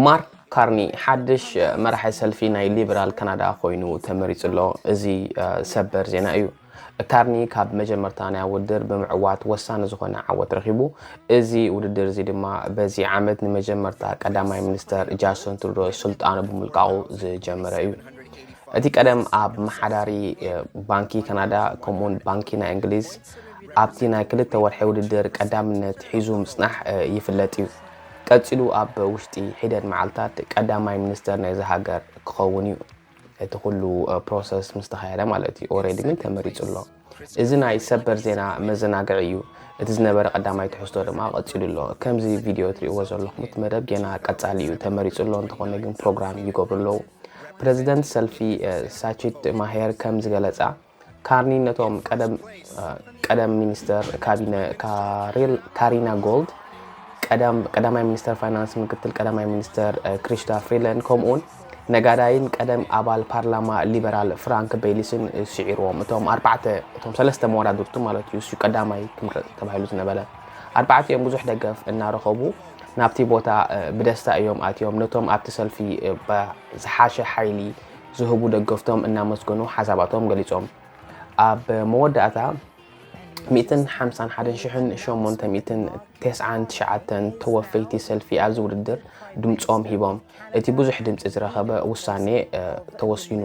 ማርክ ካርኒ ሓድሽ መራሒ ሰልፊ ናይ ሊበራል ካናዳ ኮይኑ ተመሪጹ ኣሎ። እዚ ሰበር ዜና እዩ። ካርኒ ካብ መጀመርታ ናይ ውድድር ብምዕዋት ወሳኒ ዝኾነ ዓወት ረኺቡ። እዚ ውድድር እዚ ድማ በዚ ዓመት ንመጀመርታ ቀዳማይ ሚኒስተር ጃስትን ትሩዶ ስልጣኑ ብምልቃቑ ዝጀመረ እዩ። እቲ ቀደም ኣብ መሓዳሪ ባንኪ ካናዳ ከምኡውን ባንኪ ናይ እንግሊዝ ኣብቲ ናይ ክልተ ወርሒ ውድድር ቀዳምነት ሒዙ ምጽናሕ ይፍለጥ እዩ። ቀጺሉ ኣብ ውሽጢ ሒደት መዓልታት ቀዳማይ ሚኒስተር ናይዚ ሃገር ክኸውን እዩ። እቲ ኩሉ ፕሮሰስ ምስ ተኻየደ ማለት እዩ። ኦሬዲ ግን ተመሪጹ ኣሎ። እዚ ናይ ሰበር ዜና መዘናግዒ እዩ። እቲ ዝነበረ ቀዳማይ ትሕዝቶ ድማ ቀጺሉ ኣሎ። ከምዚ ቪድዮ ትሪእዎ ዘለኹም እቲ መደብ ጌና ቀጻሊ እዩ። ተመሪጹ ኣሎ፣ እንተኾነ ግን ፕሮግራም ይገብሩ ኣለዉ። ፕረዚደንት ሰልፊ ሳቺት ማሄር ከም ዝገለጻ፣ ካርኒ ነቶም ቀደም ሚኒስተር ካቢነ ካሪና ጎልድ፣ ቀዳማይ ሚኒስተር ፋይናንስ፣ ምክትል ቀዳማይ ሚኒስተር ክሪስታ ፍሪለን ከምኡውን ነጋዳይን ቀደም ኣባል ፓርላማ ሊበራል ፍራንክ ቤሊስን ስዒርዎም። እቶም ኣርባዕተ እቶም ሰለስተ መወዳድርቱ ማለት እዩ። እሱ ቀዳማይ ክምረጽ ተባሂሉ ዝነበረ። ኣርባዕቲኦም ብዙሕ ደገፍ እናረኸቡ ናብቲ ቦታ ብደስታ እዮም ኣትዮም። ነቶም ኣብቲ ሰልፊ ዝሓሸ ሓይሊ ዝህቡ ደገፍቶም እናመስገኑ ሓሳባቶም ገሊጾም። ኣብ መወዳእታ ሚእትን ሓምሳን ሓደን ሽሕን ሸሞንተ ሚእትን ተስዓን ትሽዓተን ተወፈይቲ ሰልፊ ኣብዚ ውድድር ድምጾም ሂቦም። እቲ ብዙሕ ድምጺ ዝረኸበ ውሳኔ ተወሲኑ።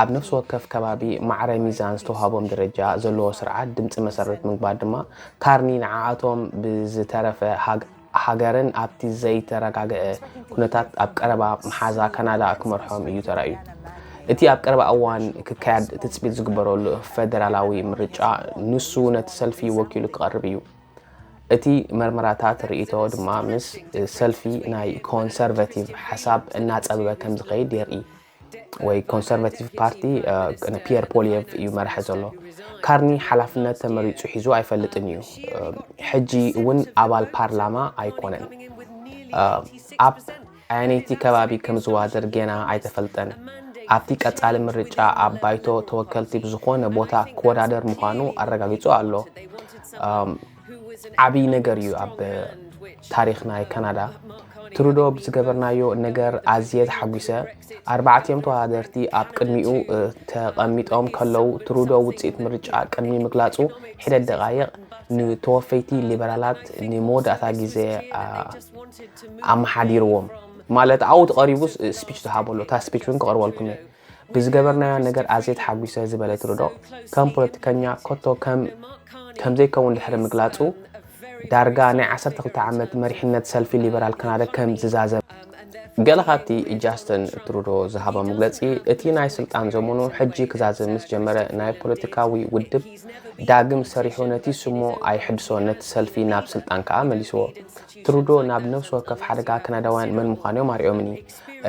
ኣብ ነፍሲ ወከፍ ከባቢ ማዕረ ሚዛን ዝተዋህቦም ደረጃ ዘለዎ ስርዓት ድምጺ መሰረት ምግባር ድማ ካርኒ ንዓኣቶም ብዝተረፈ ሃገርን ኣብቲ ዘይተረጋገአ ኩነታት ኣብ ቀረባ መሓዛ ካናዳ ክመርሖም እዩ ተራእዩ። እቲ ኣብ ቀረባ እዋን ክካየድ ትጽቢት ዝግበረሉ ፈደራላዊ ምርጫ ንሱ ነቲ ሰልፊ ወኪሉ ክቐርብ እዩ። እቲ መርመራታት ርእይቶ ድማ ምስ ሰልፊ ናይ ኮንሰርቨቲቭ ሓሳብ እናጸበበ ከም ዝኸይድ የርኢ። ወይ ኮንሰርቫቲቭ ፓርቲ ፒየር ፖሊየቭ እዩ መራሒ ዘሎ። ካርኒ ሓላፍነት ተመሪጹ ሒዙ ኣይፈልጥን እዩ። ሕጂ እውን ኣባል ፓርላማ ኣይኮነን። ኣብ ኣየነይቲ ከባቢ ከም ዝዋደር ጌና ኣይተፈልጠን። ኣብቲ ቀጻሊ ምርጫ ኣብ ባይቶ ተወከልቲ ብዝኾነ ቦታ ክወዳደር ምዃኑ ኣረጋጊጹ ኣሎ። ዓብዪ ነገር እዩ ኣብ ታሪኽ ናይ ካናዳ። ትሩዶ ብዝገበርናዮ ነገር ኣዝየ ተሓጒሰ። ኣርባዕቲኦም ተወዳደርቲ ኣብ ቅድሚኡ ተቐሚጦም ከለዉ ትሩዶ ውፅኢት ምርጫ ቅድሚ ምግላፁ ሒደት ደቓይቕ ንተወፈይቲ ሊበራላት ንመወዳእታ ግዜ ኣመሓዲርዎም። ማለት ኣብኡ ተቐሪቡ ስፒች ዝሃበሉ እታ ስፒች እውን ክቐርበልኩም እየ። ብዝገበርናዮ ነገር ኣዝየ ተሓጒሰ ዝበለ ትሩዶ ከም ፖለቲከኛ ኮቶ ከም ዘይከውን ድሕሪ ምግላጹ ዳርጋ ናይ ዓሰርተ ክልተ ዓመት መሪሕነት ሰልፊ ሊበራል ካናዳ ከም ዝዛዘመ። ገለ ካብቲ ጃስትን ትሩዶ ዝሃቦ መግለጺ እቲ ናይ ስልጣን ዘመኑ ሕጂ ክዛዘም ምስ ጀመረ ናይ ፖለቲካዊ ውድብ ዳግም ሰሪሑ ነቲ ስሙ ኣይሕድሶ ነቲ ሰልፊ ናብ ስልጣን ከኣ መሊስዎ። ትሩዶ ናብ ነፍሲ ወከፍ ሓደጋ ካናዳውያን መን ምዃኖም ኣርእዮምኒ።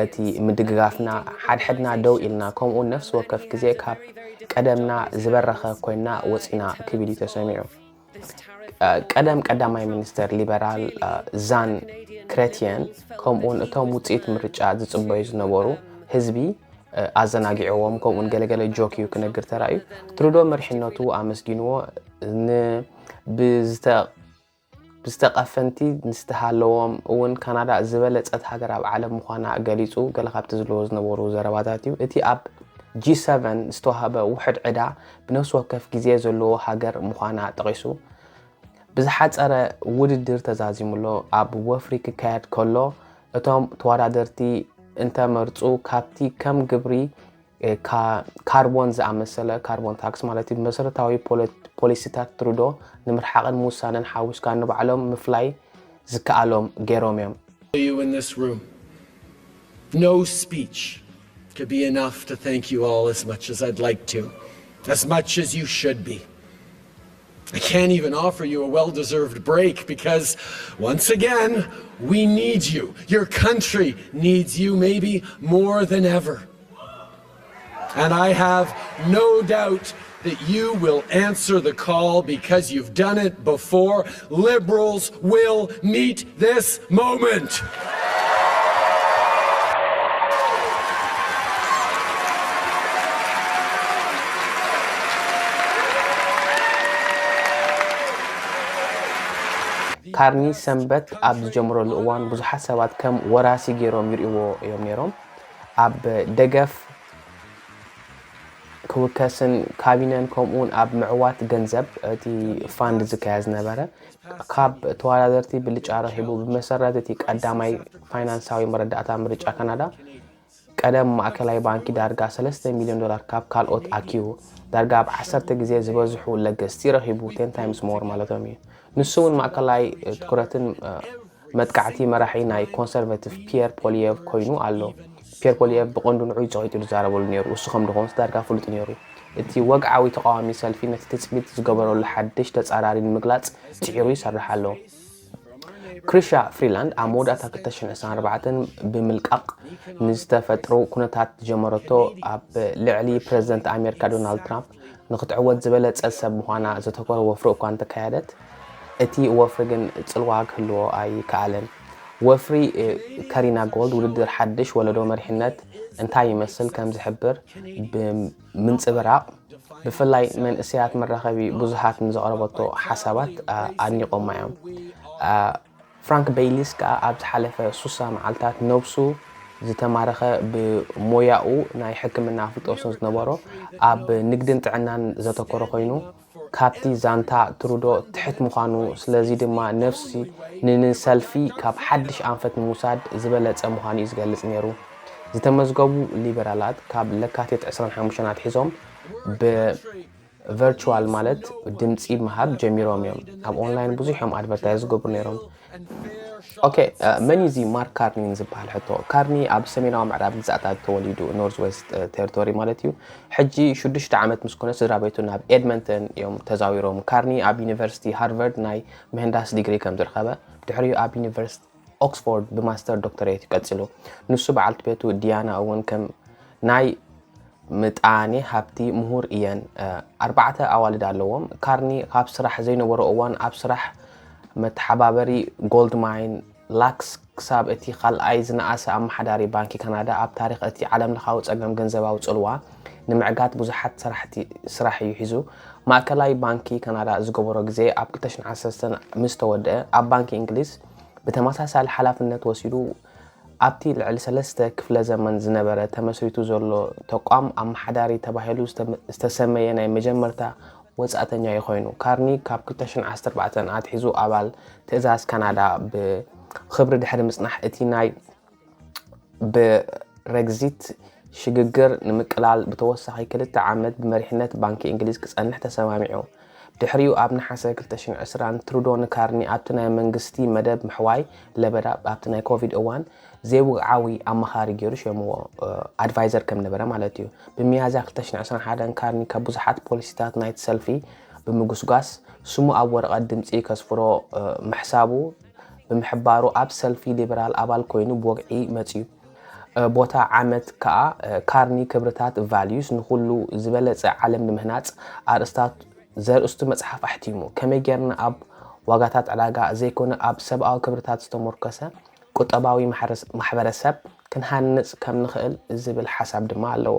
እቲ ምድግጋፍና ሓድሕድና ደው ኢልና ከምኡ እውን ነፍሲ ወከፍ ግዜ ካብ ቀደምና ዝበረኸ ኮይና ወፂና ክብል እዩ ተሰሚዑ። ቀደም ቀዳማይ ሚኒስተር ሊበራል ዛን ክሬቲየን ከምኡውን እቶም ውፅኢት ምርጫ ዝፅበዩ ዝነበሩ ህዝቢ ኣዘናጊዕዎም ከምኡውን ገለገለ ጆክ እዩ ክነግር ተራእዩ። ትሩዶ መሪሕነቱ ኣመስጊንዎ ብዝተ ብዝተቐፈንቲ ንዝተሃለዎም እውን ካናዳ ዝበለጸት ሃገር ኣብ ዓለም ምዃና ገሊጹ። ገለ ካብቲ ዝብልዎ ዝነበሩ ዘረባታት እዩ። እቲ ኣብ ጂ ሰቨን ዝተዋህበ ውሕድ ዕዳ ብነፍሲ ወከፍ ግዜ ዘለዎ ሃገር ምዃና ጠቒሱ። ብዝሓጸረ ውድድር ተዛዚሙ ኣሎ። ኣብ ወፍሪ ክካየድ ከሎ እቶም ተወዳደርቲ እንተመርጹ ካብቲ ከም ግብሪ ካርቦን ዝኣመሰለ ካርቦን ታክስ ማለት እዩ መሰረታዊ ፖሊሲታት ትሩዶ ንምርሓቕን ምውሳንን ሓዊስካ ንባዕሎም ምፍላይ ዝከኣሎም ገይሮም እዮም። You in this room. No speech could be enough to thank you all as much as I'd like to, as much as you should be. I can't even offer you a well deserved break because, once again, we need you. Your country needs you, maybe more than ever. And I have no doubt that you will answer the call because you've done it before. Liberals will meet this moment. ካርኒ ሰንበት ኣብ ዝጀምረሉ እዋን ብዙሓት ሰባት ከም ወራሲ ገይሮም ይርእይዎ እዮም ነይሮም። ኣብ ደገፍ ክውከስን ካቢነን ከምኡውን ኣብ ምዕዋት ገንዘብ እቲ ፋንድ ዝካያ ዝነበረ ካብ ተወዳደርቲ ብልጫ ረኺቡ። ብመሰረት እቲ ቀዳማይ ፋይናንሳዊ መረዳእታ ምርጫ ካናዳ ቀደም ማእከላይ ባንኪ ዳርጋ ሰለስተ ሚልዮን ዶላር ካብ ካልኦት ኣኪቡ ዳርጋ ብ ዓሰርተ ግዜ ዝበዝሑ ለገስቲ ረኺቡ፣ ten times more ማለቶም እዩ። ንሱ እውን ማእከላይ ትኩረትን መጥቃዕቲ መራሒ ናይ ኮንሰርቫቲቭ ፒየር ፖሊየቭ ኮይኑ ኣሎ። ፒየር ፖሊየቭ ብቐንዱ ንዑይ ጸቒጡ ዝዛረበሉ ነይሩ። እሱ ከም ዝኾነስ ዳርጋ ፍሉጥ ነይሩ። እቲ ወግዓዊ ተቓዋሚ ሰልፊ ነቲ ትጽቢት ዝገበረሉ ሓድሽ ተጻራሪ ንምግላጽ ጽዒሩ ይሰርሕ ኣሎ። ክሪሻ ፍሪላንድ ኣብ መወዳእታ ክልተ ሽሕን ዕስራን ኣርባዕተን ብምልቃቕ ንዝተፈጥሩ ኩነታት ዝጀመረቶ ኣብ ልዕሊ ፕረዚደንት ኣሜሪካ ዶናልድ ትራምፕ ንክትዕወት ዝበለጸ ሰብ ምዃና ዘተኮረ ወፍሪ እኳ እንተካየደት፣ እቲ ወፍሪ ግን ጽልዋ ክህልዎ ኣይከኣለን። ወፍሪ ካሪና ጎልድ ውድድር ሓድሽ ወለዶ መሪሕነት እንታይ ይመስል ከም ዝሕብር ብምንጽብራቕ፣ ብፍላይ መንእሰያት መራኸቢ ብዙሃት ንዘቕረበቶ ሓሳባት ኣድኒቖማ እዮም። ፍራንክ ቤይሊስ ከኣ ኣብ ዝሓለፈ ሱሳ መዓልታት ነብሱ ዝተማረኸ ብሞያኡ ናይ ሕክምና ፍልጠቱ ዝነበሮ ኣብ ንግድን ጥዕናን ዘተኮረ ኮይኑ፣ ካብቲ ዛንታ ትሩዶ ትሕት ምዃኑ፣ ስለዚ ድማ ነፍሲ ንንሰልፊ ካብ ሓድሽ ኣንፈት ንምውሳድ ዝበለጸ ምዃኑ እዩ ዝገልጽ ነይሩ። ዝተመዝገቡ ሊበራላት ካብ ለካቲት ዕስራን ሓሙሽተን ኣትሒዞም ብ ቨርቹዋል ማለት ድምፂ ምሃብ ጀሚሮም እዮም። ኣብ ኦንላይን ብዙሕ እዮም ኣድቨርታይዝ ዝገብሩ ነይሮም። ኦኬ፣ መን እዩ እዚ ማርክ ካርኒን ዝበሃል ሕቶ? ካርኒ ኣብ ሰሜናዊ ምዕራብ ግዛኣታት ተወሊዱ፣ ኖርዝ ዌስት ቴሪቶሪ ማለት እዩ። ሕጂ ሽዱሽተ ዓመት ምስ ኮነ ስድራ ቤቱ ናብ ኤድመንተን እዮም ተዛዊሮም። ካርኒ ኣብ ዩኒቨርሲቲ ሃርቨርድ ናይ ምህንዳስ ዲግሪ ከም ዝረኸበ፣ ድሕሪኡ ኣብ ዩኒቨርሲቲ ኦክስፎርድ ብማስተር ዶክተሬት ቀጺሉ። ንሱ በዓልቲ ቤቱ ዲያና እውን ከም ናይ ምጣኔ ሃብቲ ምሁር እየን። ኣርባዕተ ኣዋልድ ኣለዎም። ካርኒ ካብ ስራሕ ዘይነበሮ እዋን ኣብ ስራሕ መተሓባበሪ ጎልድ ማይን ላክስ ክሳብ እቲ ካልኣይ ዝነኣሰ ኣመሓዳሪ ባንኪ ካናዳ ኣብ ታሪኽ እቲ ዓለምለኻዊ ጸገም ገንዘባዊ ጽልዋ ንምዕጋት ብዙሓት ስራሕቲ ስራሕ እዩ ሒዙ። ማእከላይ ባንኪ ካናዳ ዝገበሮ ግዜ ኣብ ክልተ ሽሕን ዓሰርተን ምስ ተወደአ ኣብ ባንኪ እንግሊዝ ብተመሳሳሊ ሓላፍነት ወሲዱ ኣብቲ ልዕሊ ሰለስተ ክፍለ ዘመን ዝነበረ ተመስሪቱ ዘሎ ተቋም ኣመሓዳሪ ተባሂሉ ዝተሰመየ ናይ መጀመርታ ወጻእተኛ እዩ ኮይኑ። ካርኒ ካብ ክልተ ሽሕን ዓሰርተ ኣርባዕተን ኣትሒዙ ኣባል ትእዛዝ ካናዳ ብኽብሪ ድሕሪ ምጽናሕ እቲ ናይ ብረግዚት ሽግግር ንምቅላል ብተወሳኺ ክልተ ዓመት ብመሪሕነት ባንኪ እንግሊዝ ክጸንሕ ተሰማሚዑ። ድሕሪኡ ኣብ ነሓሰ ክልተ ሽሕን ዕስራን ትሩዶ ንካርኒ ኣብቲ ናይ መንግስቲ መደብ ምሕዋይ ለበዳ ኣብቲ ናይ ኮቪድ እዋን ዘይውግዓዊ ኣማኻሪ ገይሩ ሸምዎ፣ ኣድቫይዘር ከም ነበረ ማለት እዩ። ብሚያዝያ ክልተ ሽሕን ዕስራን ሓደን ካርኒ ካብ ብዙሓት ፖሊሲታት ናይቲ ሰልፊ ብምጉስጓስ ስሙ ኣብ ወረቐት ድምፂ ከስፍሮ ምሕሳቡ ብምሕባሩ ኣብ ሰልፊ ሊበራል ኣባል ኮይኑ ብወግዒ መፅዩ። ቦታ ዓመት ከኣ ካርኒ ክብርታት ቫልዩስ ንኹሉ ዝበለጸ ዓለም ንምህናጽ ኣርእስታት ዘርእስቱ መጽሓፍ ኣሕቲሙ። ከመይ ጌርና ኣብ ዋጋታት ዕዳጋ ዘይኮነ ኣብ ሰብኣዊ ክብርታት ዝተሞርከሰ ቁጠባዊ ማሕበረሰብ ክንሃንጽ ከም ንኽእል ዝብል ሓሳብ ድማ ኣለዎ።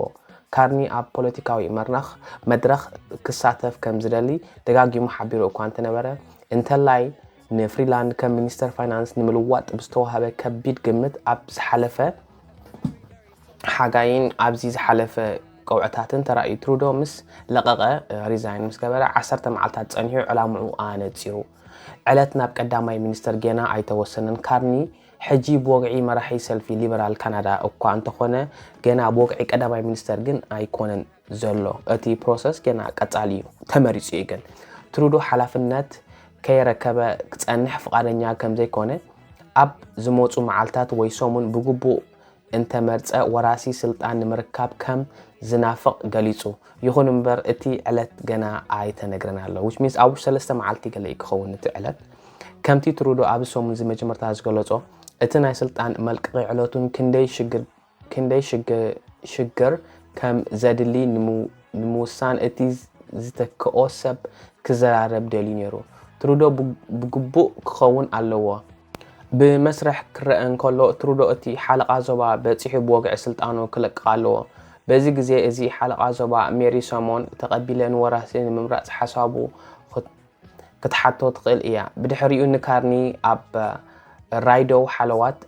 ካርኒ ኣብ ፖለቲካዊ መርናኽ መድረኽ ክሳተፍ ከም ዝደሊ ደጋጊሙ ሓቢሩ እኳ እንተነበረ፣ እንተላይ ንፍሪላንድ ከም ሚኒስተር ፋይናንስ ንምልዋጥ ብዝተዋህበ ከቢድ ግምት ኣብ ዝሓለፈ ሓጋይን ኣብዚ ዝሓለፈ ቀውዕታትን ተራእዩ። ትሩዶ ምስ ለቐቐ፣ ሪዛይን ምስ ገበረ፣ ዓሰርተ መዓልታት ጸኒሑ ዕላምኡ ኣነጺሩ። ዕለት ናብ ቀዳማይ ሚኒስተር ጌና ኣይተወሰነን። ካርኒ ሕጂ ብወግዒ መራሒ ሰልፊ ሊበራል ካናዳ እኳ እንተኾነ፣ ገና ብወግዒ ቀዳማይ ሚኒስተር ግን ኣይኮነን ዘሎ። እቲ ፕሮሰስ ገና ቀጻሊ እዩ። ተመሪጹ እዩ ግን ትሩዶ ሓላፍነት ከየረከበ ክጸንሕ ፍቓደኛ ከም ዘይኮነ፣ ኣብ ዝመጹ መዓልታት ወይ ሰሙን ብግቡእ እንተመርጸ ወራሲ ስልጣን ንምርካብ ከም ዝናፍቕ ገሊጹ። ይኹን እምበር እቲ ዕለት ገና ኣይተነግረን ኣሎ። Which means ኣብ ውሽጢ ሰለስተ መዓልቲ ገለ እዩ ክኸውን እቲ ዕለት። ከምቲ ትሩዶ ኣብዚ ሰሙን እዚ መጀመርታ ዝገለጾ፣ እቲ ናይ ስልጣን መልቀቒ ዕለቱን ክንደይ ሽግር ክንደይ ሽግ- ሽግር ከም ዘድሊ ንምው- ንምውሳን እቲ ዝተክኦ ሰብ ክዘራረብ ደልዩ ነይሩ። ትሩዶ ብ- ብግቡእ ክኸውን ኣለዎ። ብመስርሕ ክረአ እንከሎ፣ ትሩዶ እቲ ሓለቓ ዞባ በጺሑ ብወግዒ ስልጣኑ ክለቅቕ ኣለዎ። በዚ ግዜ እዚ ሓለቓ ዞባ ሜሪ ሰሞን ተቐቢለ ንወራሲ ንምምራጽ ሓሳቡ ክት- ክትሓቶ ትኽእል እያ። ብድሕሪኡ ንካርኒ ኣብ ራይዶ ሓለዋት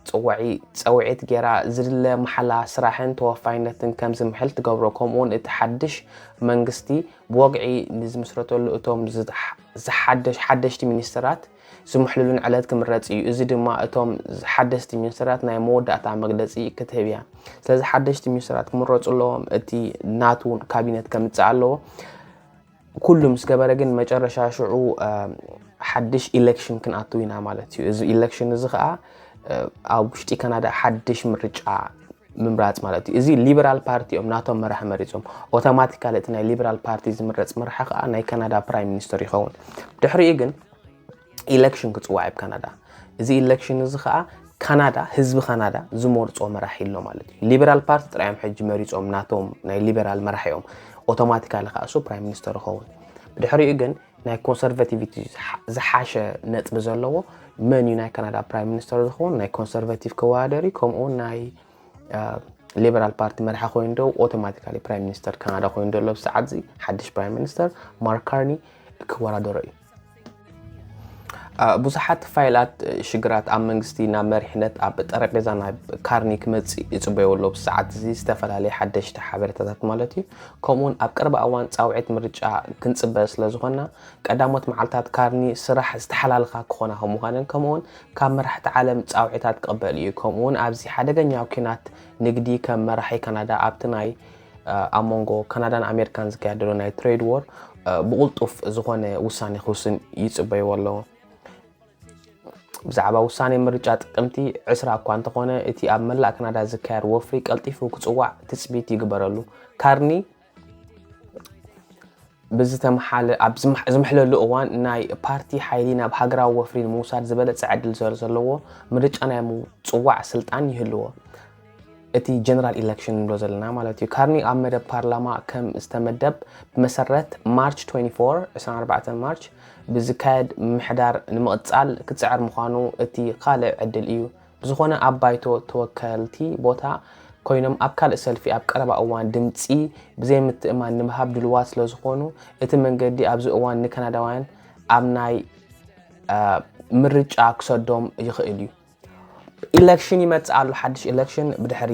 ጽውዒ-፣ ጸውዒት ጌራ ዝድለ መሓላ ስራሕን ተወፋይነትን ከም ዝምሕል ትገብሮ፣ ከምኡውን እቲ ሓድሽ መንግስቲ ብወግዒ ንዝምስረተሉ እቶም ዝሓደሽ-፣ ሓደሽቲ ሚኒስትራት ዝምሕልሉን ዕለት ክምረጽ እዩ። እዚ ድማ እቶም ሓደስቲ ሚኒስትራት ናይ መወዳእታ መግለጺ ክትህብ እያ። ስለዚ ሓደሽቲ ሚኒስትራት ክምረጹ ኣለዎም። እቲ ናቱ ካቢነት ከምጽእ ኣለዎ። ኩሉ ምስ ገበረ ግን መጨረሻ ሽዑ፣ እ፣ ሓድሽ ኢሌክሽን ክንኣቱ ኢና ማለት እዩ። እዚ ኢሌክሽን እዚ ኸኣ፣ እ፣ ኣብ ውሽጢ ካናዳ ሓድሽ ምርጫ ምምራጽ ማለት እዩ። እዚ ሊበራል ፓርቲ እዮም ናቶም መራሒ መሪጾም። ኣውቶማቲካሊ እቲ ናይ ሊበራል ፓርቲ ዝምረጽ መራሒ ኸኣ ናይ ካናዳ ፕራይም ሚኒስተር ይኸውን። ድሕሪኡ ግን ኢሌክሽን ክጽዋዕ ኣብ ካናዳ። እዚ ኢሌክሽን እዚ ኸኣ ካናዳ፣ ህዝቢ ካናዳ ዝመርጾ መራሒ ኣሎ ማለት እዩ። ሊበራል ፓርቲ ጥራይ እዮም ሕጂ መሪጾም ናቶም ናይ ሊበራል መራሒኦም። ኣውቶማቲካሊ ኸኣ እሱ ፕራይም ሚኒስተር ይኸውን። ብድሕሪኡ ግን ናይ ኮንሰርቫቲቪቲ ዝሓ-፣ ዝሓሸ ነጥቢ ዘለዎ መን እዩ ናይ ካናዳ ፕራይም ሚኒስተር ዝኸውን? ናይ ኮንሰርቫቲቭ ክወዳደር እዩ፣ ከምኡ እውን ናይ፣ እ፣ ሊበራል ፓርቲ መራሒ ኮይኑ ዶ ኣውቶማቲካሊ ፕራይም ሚኒስተር ካናዳ ኮይኑ ዘሎ? ብሰዓት እዚ ሓድሽ ፕራይም ሚኒስተር ማርክ ካርኒ ክወዳደሮ እዩ። እ፣ ብዙሓት ፋይላት፣ እ፣ ሽግራት ኣብ መንግስቲ ናብ መሪሕነት ኣብ ጠረጴዛ ናይ ካርኒ ክመጽእ ይጽበዩ ኣለዉ። ብሰዓት እዚ ዝተፈላለየ ሓደሽቲ ሓበሬታታት ማለት እዩ። ከምኡውን ኣብ ቀረባ እዋን ጻውዒት ምርጫ ክንጽበ ስለ ዝኾንና፣ ቀዳሞት መዓልታት ካርኒ ስራሕ ዝተሓላልኻ ክኾና ከም ምዃነን፣ ከምኡውን ካብ መራሕቲ ዓለም ጻውዒታት ክቕበል እዩ። ከምኡውን ኣብዚ ሓደገኛ ኲናት ንግዲ ከም መራሒ ካናዳ ኣብቲ ናይ፣ እ፣ ኣብ መንጎ ካናዳን ኣሜሪካን ዝካየድ ዘሎ ናይ ትሬድ ዎር፣ እ፣ ብቕልጡፍ ዝኾነ ውሳኔ ክውስን ይጽበይዎ ኣለዉ። ብዛዕባ ውሳኔ ምርጫ ጥቅምቲ ዕስራ እኳ እንተኾነ፣ እቲ ኣብ መላእ ካናዳ ዝካየድ ወፍሪ ቀልጢፉ ክጽዋዕ ትጽቢት ይግበረሉ። ካርኒ ብዝተምሓለ-፣ ኣብ ዝምሕ-፣ ዝምሕለሉ እዋን ናይ ፓርቲ ሓይሊ ናብ ሃገራዊ ወፍሪ ንምውሳድ ዝበለጸ ዕድል ስለ ዘለዎ ምርጫ ናይ ምጽዋዕ ስልጣን ይህልዎ። እቲ ጀነራል ኢለክሽን ንብሎ ዘለና ማለት እዩ። ካርኒ ኣብ መደብ ፓርላማ ከም ዝተመደብ ብመሰረት ማርች ትዌንቲ ፎር፣ ዕስራን ኣርባዕተን ማርች፣ ብዝካየድ ምምሕዳር ንምቕጻል ክጽዕር ምዃኑ እቲ ካልእ ዕድል እዩ። ብዝኾነ ኣብ ባይቶ ተወከልቲ ቦታ ኮይኖም ኣብ ካልእ ሰልፊ ኣብ ቀረባ እዋን ድምጺ ብዘይምትእማን ንምሃብ ድልዋት ስለ ዝኾኑ፣ እቲ መንገዲ ኣብዚ እዋን ንካናዳውያን ኣብ ናይ፣ እ፣ ምርጫ ክሰዶም ይኽእል እዩ። ኢለክሽን ይመጽእ ኣሎ፣ ሓድሽ ኢለክሽን ብድሕሪ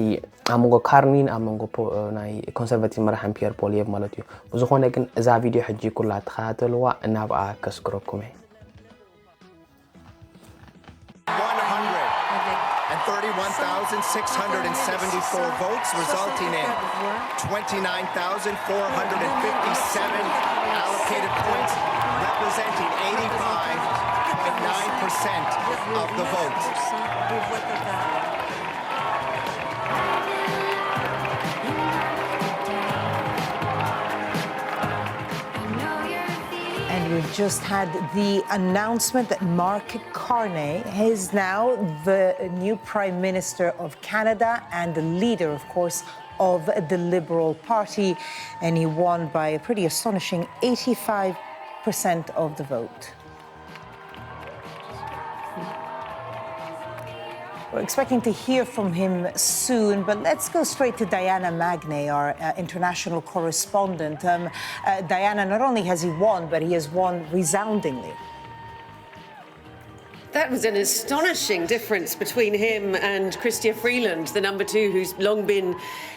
ኣብ መንጎ ካርኒን ኣብ መንጎ ፖ-፣ ናይ ኮንሰርቫቲቭ መራሕን ፒየር ፖሊየቭ ማለት እዩ። ብዝኾነ ግን እዛ ቪድዮ ሕጂ ኩላ ተኸታተልዋ፣ እናብኣ ከስግረኩም እየ። One hundred and thirty-one thousand six hundred and seventy-four votes, resulting in twenty-nine thousand four hundred and fifty-seven allocated points, representing eighty-five point nine percent of the vote. And we've just had the announcement that Mark Carney is now the new Prime Minister of Canada and the leader, of course, of the Liberal Party. And he won by a pretty astonishing eighty-five percent of the vote. We're expecting to hear from him soon, but let's go straight to Diana Magnay, our uh, international correspondent. Um, uh, Diana, not only has he won, but he has won resoundingly. That was an astonishing difference between him and Chrystia Freeland, the number two, who's long been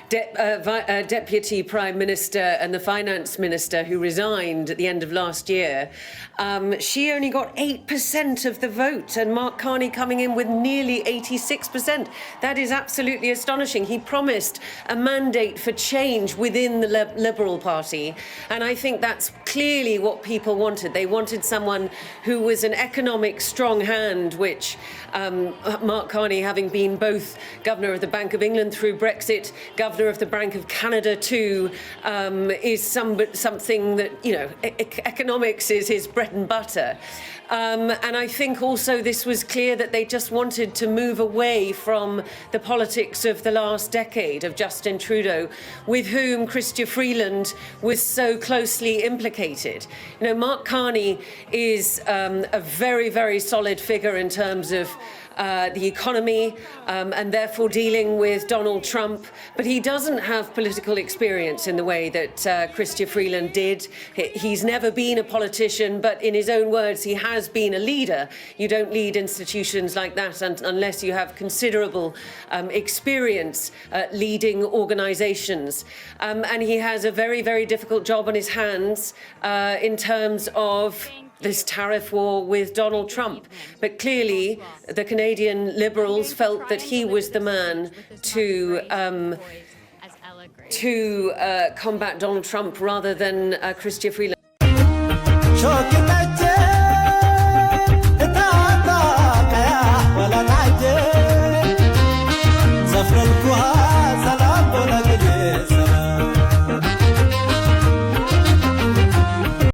de- uh, vi- uh, Deputy Prime Minister and the Finance Minister, who resigned at the end of last year. Um, she only got eight percent of the vote, and Mark Carney coming in with nearly eighty-six percent. That is absolutely astonishing. He promised a mandate for change within the Lib- Liberal Party, and I think that's clearly what people wanted. They wanted someone who was an economic strong hand, which um, Mark Carney, having been both governor of the Bank of England through Brexit, governor of the Bank of Canada too, um, is some, something that, you know, e- e- economics is his bread and butter. Um, and I think also this was clear that they just wanted to move away from the politics of the last decade of Justin Trudeau, with whom Chrystia Freeland was so closely implicated. You know, Mark Carney is um, a very, very solid figure in terms of uh, the economy, um, and therefore dealing with Donald Trump. But he doesn't have political experience in the way that uh, Chrystia Freeland did. He- He's never been a politician, but in his own words, he has been a leader. You don't lead institutions like that un- unless you have considerable um, experience uh, leading organizations. Um, and he has a very, very difficult job on his hands uh, in terms of this tariff war with Donald Trump. But clearly, the Canadian Liberals felt that he was the man to um, to uh, combat Donald Trump rather than uh, Chrystia Freeland. ሾኪታ